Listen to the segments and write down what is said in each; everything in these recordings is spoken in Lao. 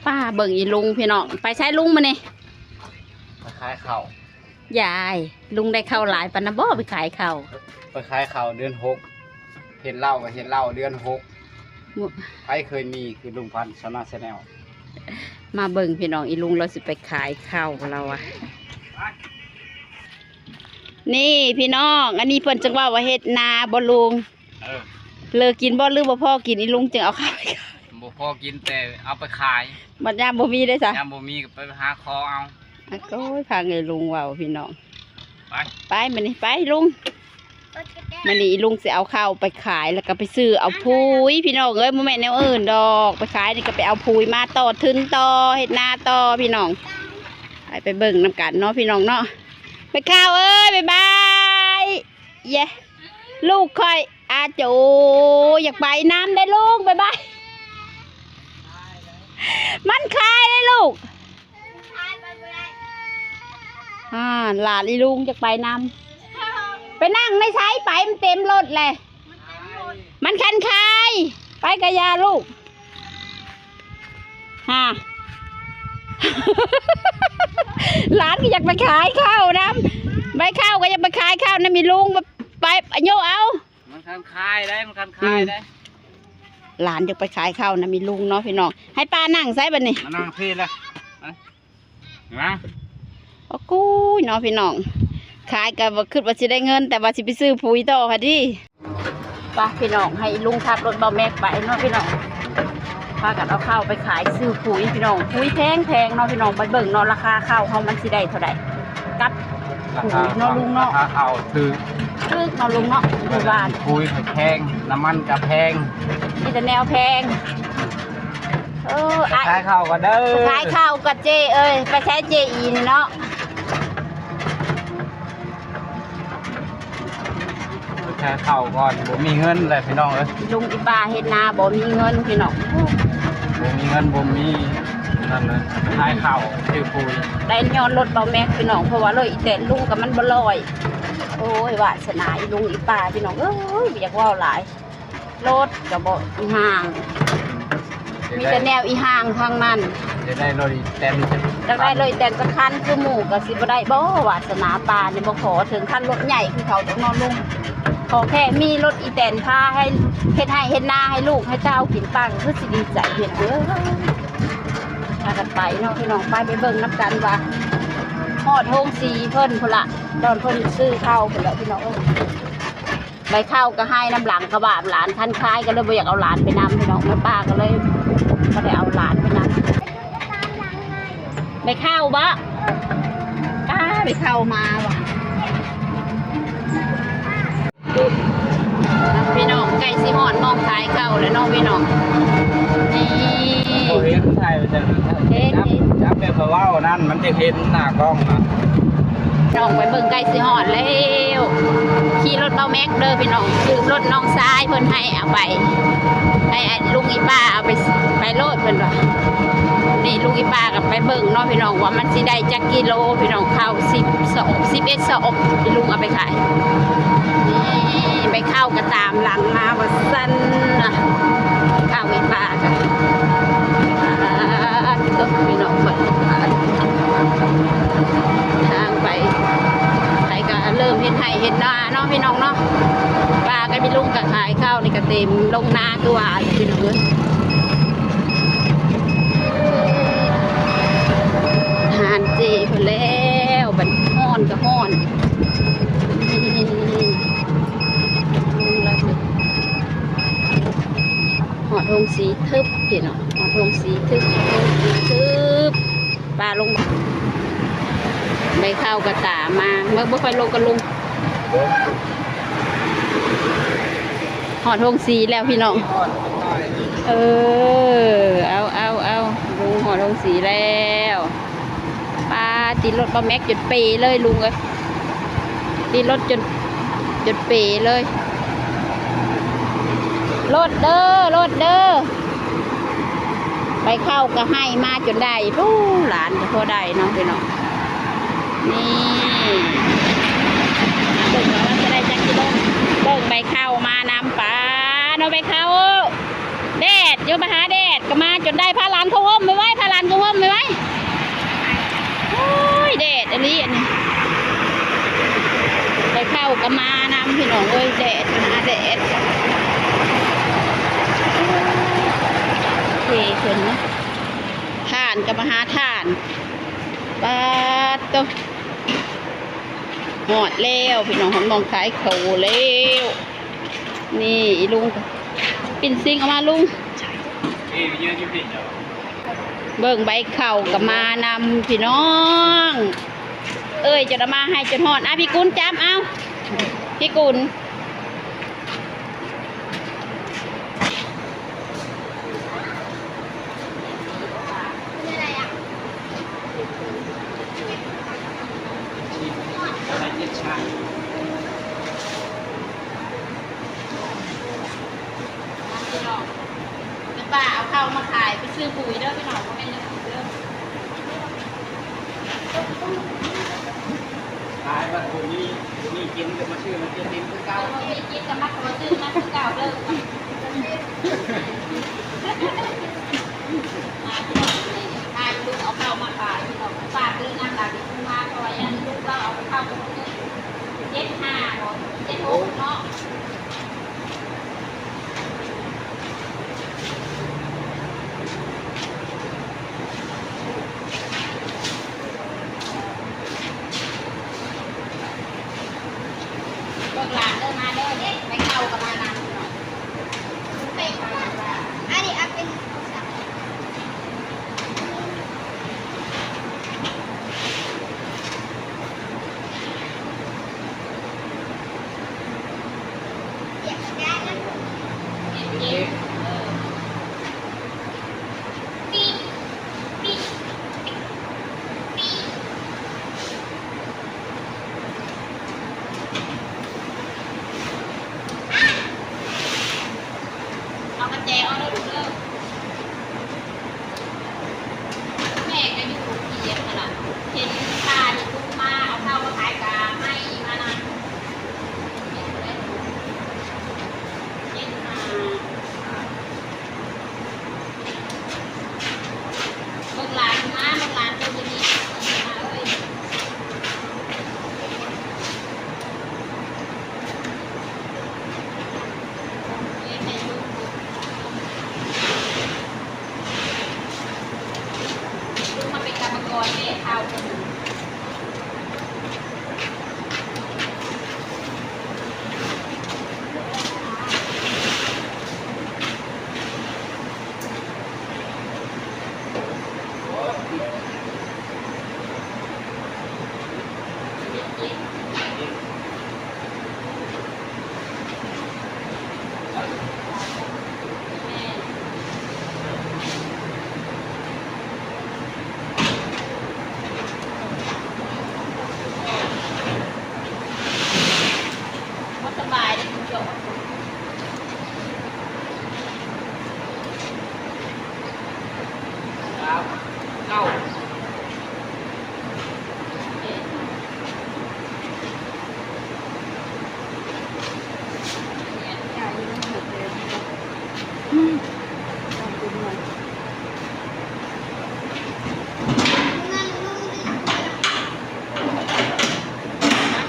ປ້າ ເບິ່ງອີລຸງພີ່ນ້ອງ ໄປໃສລຸງມື້ນີ້? ໄປຂາຍເຂົ້າ. ຢາຍ ລຸງໄດ້ເຂົ້າຫຼາຍປານນັ້ນບໍ່ ໄປຂາຍເຂົ້າ? ໄປຂາຍເຂົ້າເດືອນຫົກ ເຮັດເຫຼົ້າກໍເຮັດເຫຼົ້າເດືອນຫົກ. ໃຜເຄີຍມີຄືລຸງພັນ ຊາວນາ Channel. ມາເບິ່ງພີ່ນ້ອງ ອີລຸງລາວຊິໄປຂາຍເຂົ້າລາວວ່າ. ນີ້ພີ່ນ້ອງ ອັນນີ້ເພິ່ນຈັ່ງເວົ້າວ່າເຮັດນາບໍ່ລຸງ? ເອີ ເລີກກິນບໍ່ ຫຼືບໍ່ພໍກິນ ອີລຸງຈຶ່ງເອົາເຂົ້າໄປຂາຍ? ບໍ່ພໍກິນ ແຕ່ເອົາໄປຂາຍ. ບັດຍາມບໍ່ມີເດ້ຊະ? ຍາມບໍ່ມີກໍໄປຫາຂໍເອົາ. ອາ ໂອ້ຍ ຟັງໄອ້ລຸງເວົ້າພີ່ນ້ອງ. ໄປ ໄປມື້ນີ້ໄປລຸງ. ມື້ນີ້ອີລຸງຊິເອົາເຂົ້າໄປຂາຍ ແລ້ວກໍໄປຊື້ເອົາປຸ໋ຍພີ່ນ້ອງເອີຍ ບໍ່ແມ່ນແນວອື່ນດອກ. ໄປຂາຍນີ້ກໍໄປເອົາປຸ໋ຍມາຕໍ່ທຶນຕໍ່ ເຮັດນາຕໍ່ພີ່ນ້ອງ. ໄປ ໄປເບິ່ງນຳກັນເນາະພີ່ນ້ອງເນາະ. ໄປເຂົ້າເອີຍ ບາຍບາຍ. ເຢ ລູກຂ້ອຍ ອາໂຈ ຢາກໄປນຳໄດ໋ລຸງ ບາຍບາຍ. ມັນຄາຍໄດ໋ລູກ. ອ່າ ຫຼານອີລຸງຢາກໄປນຳ. ໄປນັ່ງໃນໃສ ໄປມັນເຕັມລົດແຫຼະ. ມັນຄັນຄາຍ ໄປກະຢ່າລູກ. ຫາ ຫຼານກໍຢາກໄປຂາຍເຂົ້ານຳ ໄປເຂົ້າກໍຢາກໄປຂາຍເຂົ້ານຳອີລຸງ ໄປ ໂຍກເອົາ. ມັນຄັນຄາຍໄດ໋ ມັນຄັນຄາຍໄດ໋. ອືມ ຫຼານຢາກໄປຂາຍເຂົ້ານຳອີລຸງເນາະພີ່ນ້ອງ. ໃຫ້ປ້ານັ່ງໃສບັດນີ້? ມານັ່ງພີ້ລະ ມາ ມາ. ໂອ້ໂຫ ເນາະພີ່ນ້ອງ ຂາຍກໍບໍ່ຄິດວ່າຊິໄດ້ເງິນ ແຕ່ວ່າຊິໄປຊື້ປຸ໋ຍຕໍ່ຫັ້ນຕິ. ໄປພີ່ນ້ອງ ໃຫ້ອີລຸງຂັບລົດເບົາແມັກໄປເນາະພີ່ນ້ອງ. ພາກັນເອົາເຂົ້າໄປຂາຍຊື້ປຸ໋ຍພີ່ນ້ອງ ປຸ໋ຍແພງໆເນາະພີ່ນ້ອງ. ໄປເບິ່ງເນາະ ລາຄາເຂົ້າເຮົາມັນຊິໄດ້ເທົ່າໃດ ກັບປຸ໋ຍເນາະລຸງເນາະ. ລາຄາເຂົ້າຖືກ ຖືກເນາະລຸງເນາະ ຢູ່ບ້ານ. ປຸ໋ຍກໍແພງ ນ້ຳມັນກໍແພງ ມີແຕ່ແນວແພງ. ເອີ ໄປຂາຍເຂົ້າກ່ອນເດີ ໄປຂາຍເຂົ້າກ່ອນເຈ້ເອີຍ. ໄປໃຊ້ເຈ້ອີນີ້ເນາະ. ໄປຂາຍເຂົ້າກ່ອນ ບໍ່ມີເງິນແຫຼະພີ່ນ້ອງເອີຍ. ລຸງອີປ້າເຮັດນາບໍ່ມີເງິນພີ່ນ້ອງ ບໍ່ມີເງິນ ບໍ່ມີນັ້ນເລີຍ. ໄປຂາຍເຂົ້າ ຊື້ປຸ໋ຍ ໄດ້ຍ້ອນລົດເບົາແມັກພີ່ນ້ອງ ເພາະວ່າລົດອີແຕນລຸງກໍມັນບໍ່ລອຍ. ໂອ້ຍ ວາສະໜາອີລຸງອີປ້າພີ່ນ້ອງເອີຍ ບໍ່ຢາກເວົ້າຫຼາຍ. ລົດກໍບໍ່ອີຫ່າງ ມີແຕ່ແນວອີຫ່າງທັງນັ້ນ. ຢາກໄດ້ລົດອີແຕນ ຢາກໄດ້ລົດອີແຕນຈັກຄັນ ຄືໝູ່ກໍຊິບໍ່ໄດ້ບໍ? ວາສະໜາປ້ານີ້ບໍ່ຂໍເຖິງຂັ້ນລົດໃຫຍ່ຄືເຂົາດອກເນາະລຸງ. ຂໍແຄ່ມີລົດອີແຕນພາໃຫ້ເຮັດໄຮ່ເຮັດນາໃຫ້ລູກໃຫ້ເຕົ້າກິນ ປ້າກໍຄືຊິດີໃຈເຫັນເດີ. ພາກັນໄປເນາະພີ່ນ້ອງ ໄປ ໄປເບິ່ງນຳກັນວ່າຮອດໂຮງສີເພິ່ນພຸ້ນລະ ຕອນເພິ່ນຊື້ເຂົ້າພຸ້ນລະພີ່ນ້ອງເອີຍ. ໄປເຂົ້າກໍໃຫ້ນຳຫຼັງກະບາບຫຼານຄັນຄາຍ ກໍເລີຍບໍ່ຢາກເອົາຫຼານໄປນຳພີ່ນ້ອງ. ແມ່ປ້າກໍເລີຍບໍ່ໄດ້ເອົາຫຼານໄປນຳ. ໄປເຂົ້າບໍ? ປ້າ ໄປເຂົ້າມາຫວາ ພີ່ນ້ອງ. ໃກ້ຊິຮອດໝ່ອງຂາຍເຂົ້າແລ້ວເນາະພີ່ນ້ອງ. ນີ້ ບໍ່ເຫັນ ຖ່າຍໄປຈັ່ງນັ້ນ ເຫັນ ຈັບ ຈັບແບບວ່າເວົ້ານັ້ນ ມັນຈະເຫັນໜ້າກ້ອງນະ. ນ້ອງໄປເບິ່ງໃກ້ຊິຮອດແລ້ວ. ຂີ່ລົດເບົາແມັກເດີພີ່ນ້ອງ ຢືມລົດນ້ອງຊາຍເພິ່ນໃຫ້ເອົາໄປ ໃຫ້ລຸງອີປ້າເອົາໄປ ໄປໂລດເພິ່ນວ່າ. ນີ້ລຸງອີປ້າກໍໄປເບິ່ງເນາະພີ່ນ້ອງ ວ່າມັນຊິໄດ້ຈັກກິໂລພີ່ນ້ອງ. ເຂົ້າສິບສອບ ສິບເອັດສອບ ອີລຸງເອົາໄປຂາຍ. ນີ້ໃບເຂົ້າກໍຕາມຫຼັງມາວ່າຊັ້ນນະ ເຂົ້າອີປ້າ. ອ່າ ພີ່ນ້ອງເບິ່ງທາງໄປ ໃຜກໍເລີ່ມເຮັດໄຮ່ເຮັດນາເນາະພີ່ນ້ອງເນາະ. ປ້າກັບອີລຸງກໍຂາຍເຂົ້ານີ້ກໍເຕັມລົງນາຄືວ່າພີ່ນ້ອງເອີຍ. ຫານເຈເພິ່ນແລ້ວ ບັດຮ້ອນກໍຮ້ອນ. ຮອດໂຮງສີ ທຶບ ພີ່ນ້ອງ ຮອດໂຮງສີ ທຶບ ຮອດໂຮງສີ ທຶບ. ປ້າລົງ ໃບເຂົ້າກໍຕາມມາ ເບິ່ງ ບໍ່ຄ່ອຍລົງກໍລົງ. ຮອດໂຮງສີແລ້ວພີ່ນ້ອງ. ເອີ ເອົາ ເອົາ ເອົາ ລຸງຮອດໂຮງສີແລ້ວ. ປ້າ ຕິດລົດເບົາແມັກຈົນເປເລີຍລຸງເອີຍ ຕິດລົດຈົນ ຈົນເປເລີຍ. ໂລດເດີ ໂລດເດີ. ໃບເຂົ້າກໍໃຫ້ມາຈົນໄດ້ ປູ້ ຫຼານກໍພໍໄດ້ເນາະພີ່ນ້ອງ. ນີ້ ເບິ່ງວ່າມັນຈະໄດ້ຈັກກິໂລ ເບິ່ງໃບເຂົ້າມານຳ. ປ້າເນາະ ໃບເຂົ້າ ແດດຢູ່ ມາຫາແດດກໍມາຈົນໄດ້. ພາຫຼານເຂົ້າໂຮມໄວໆ ພາຫຼານ ກໍມານຳ ພີ່ນ້ອງເອີຍ ແດດ ຫາແດດ ເພເພິ່ນເນາະ ທ່ານກໍມາຫາທ່ານ ປາດໂຕ ຮອດແລ້ວ ພີ່ນ້ອງ ຮອດໝ່ອງຂາຍເຂົ້າແລ້ວ. ນີ້ລຸງ ປິ່ນຊິງອອກມາລຸງ ເບິ່ງໃບເຂົ້າກໍມານຳ ພີ່ນ້ອງເອີຍ ຈົນເອົາມາໃຫ້ຈົນຮອດ. ອ່ະ ພີ່ກຸນຈັບເອົາ ພີ່ກຸນ. ແມ່ປ້າເອົາເຂົ້າມາຂາຍ ໄປຊື້ປຸ໋ຍເດີພີ່ນ້ອງ ບໍ່ແມ່ນແນວອື່ນເດີ. ຂາຍບັດບໍ່ມີ ບໍ່ມີກິນກໍມາຊື້ມາກິນຄືເກົ່າ ບໍ່ມີກິນກໍມາຂໍຊື້ມາຄືເກົ່າເດີ. ມາພີ່ນ້ອງ ນີ້ ພາລຸງເອົາເຂົ້າມາຂາຍພີ່ນ້ອງ ຝາກເດີນຳຫຼານລຸງມາ ເພາະວ່າຢ້ານລຸງລາວເອົາເຂົ້າໄປເຈັດຫ້າບໍ່ ເຈັດຫົກເນາະ. ເບິ່ງຫຼານເດີ ມາເດີ ໄປເຂົ້າກໍມານຳ ອັນນີ້ເອົາເປັນ ເອົາກະແຈອອກເດີລູກເດີ. ແມ່ກໍຢູ່ທີ່ຫັ້ນລະ ເຫັນປ້າເຫັນລຸງມາເອົາເຂົ້າມາຂາຍກະໃຫ້ມານຳ ເຫັນເດ້ ເຫັນມາ ເບິ່ງຫຼານມາ ເບິ່ງຫຼານຕົວນີ້ ມາເອີຍ.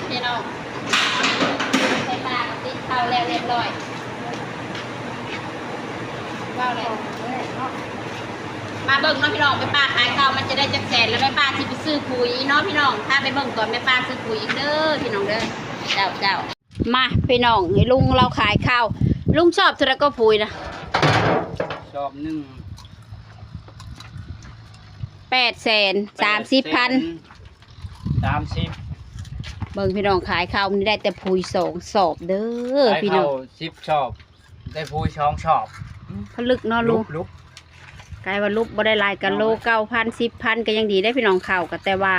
ພີ່ນ້ອງ ໃສ່ປາກະຕິບເຂົ້າແລ້ວຮຽບຮ້ອຍ. ເວົ້າແລ້ວ ມາເບິ່ງເນາະພີ່ນ້ອງ ແມ່ປ້າຂາຍເຂົ້າມັນຈະໄດ້ຈັກແສນ ແລ້ວແມ່ປ້າຊິໄປຊື້ປຸ໋ຍເນາະພີ່ນ້ອງ. ພາໄປເບິ່ງຕອນແມ່ປ້າຊື້ປຸ໋ຍອີກເດີພີ່ນ້ອງເດີ. ເຈົ້າ ເຈົ້າ ມາພີ່ນ້ອງ ໃຫ້ລຸງລາວຂາຍເຂົ້າ. ລຸງ ຊອບເທົ່າໃດກໍປຸ໋ຍນະ? ຊອບໜຶ່ງ ແປດແສນສາມສິບພັນ ສາມສິບ. ເບິ່ງພີ່ນ້ອງ ຂາຍເຂົ້ານີ້ໄດ້ແຕ່ປຸ໋ຍສອງຊອບເດີພີ່ນ້ອງ ສິບຊອບ ໄດ້ປຸ໋ຍສອງຊອບ. ຜະລຶກເນາະລຸງ ກາຍວ່າຫຼຸບບໍ່ໄດ້ຫຼາຍ ກະໂລເກົ້າພັນ ສິບພັນ ກະຍັງດີໄດ໋ພີ່ນ້ອງ. ເຂົ້າກະແຕ່ວ່າ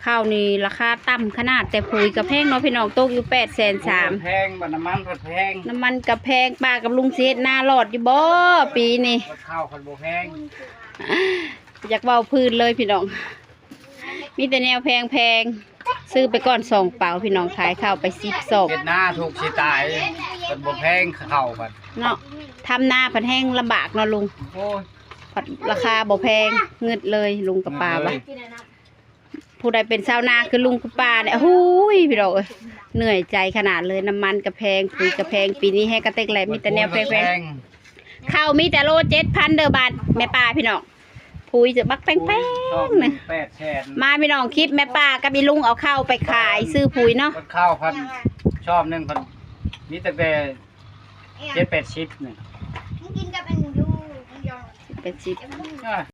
ເຂົ້ານີ້ລາຄາຕ່ຳຂະໜາດ ແຕ່ປຸ໋ຍກະແພງເນາະພີ່ນ້ອງ ຕົກຢູ່ແປດແສນສາມ. ແພງ ບັດນ້ຳມັນພັດແພງ ນ້ຳມັນກະແພງ. ປ້າກັບລຸງຊິເຮັດນາລອດຢູ່ບໍ່ປີນີ້? ເຂົ້າພັດບໍ່ແພງ ຢາກເວົ້າພື້ນເລີຍພີ່ນ້ອງ. ມີແຕ່ແນວແພງໆ ຊື້ໄປກ່ອນສອງເປົາພີ່ນ້ອງ ຂາຍເຂົ້າໄປສິບຊອບ. ເຮັດນາທຸກຊິຕາຍ ເພິ່ນບໍ່ແພງເຂົ້າພັດເນາະ ທຳນາພັດແຮງລຳບາກເນາະລຸງ. ໂອ້ຍ ພັດລາຄາບໍ່ແພງ ງຶດເລີຍ ລຸງກັບປ້າວ່າ. ຜູ້ໃດເປັນຊາວນາຄືລຸງຄືປ້ານີ້ ໂອ້ຍ ພີ່ນ້ອງເອີຍ ເໜື່ອຍໃຈຂະໜາດເລີຍ. ນ້ຳມັນກະແພງ ປຸ໋ຍກະແພງ ປີນີ້ແຮງກະເຕັກແຫຼະ ມີແຕ່ແນວແພງໆ. ເຂົ້າມີແຕ່ໂລເຈັດພັນເດີບາດ ແມ່ປ້າພີ່ນ້ອງ. ປຸ໋ຍຈະບັກແພງໆ ນີ້ ແປດແສນ ມາພີ່ນ້ອງ ຄລິບແມ່ປ້າກັບອີລຸງເອົາເຂົ້າໄປຂາຍ ຊື້ປຸ໋ຍເນາະ. ເຂົ້າພັນ ຊອບໜຶ່ງພັນ ມີຕັ້ງແຕ່ເຈັດແປດສິບນີ້ ມັນກິນກັບອັນຢູ່ ເຈັດແປດສິບ ອ່າ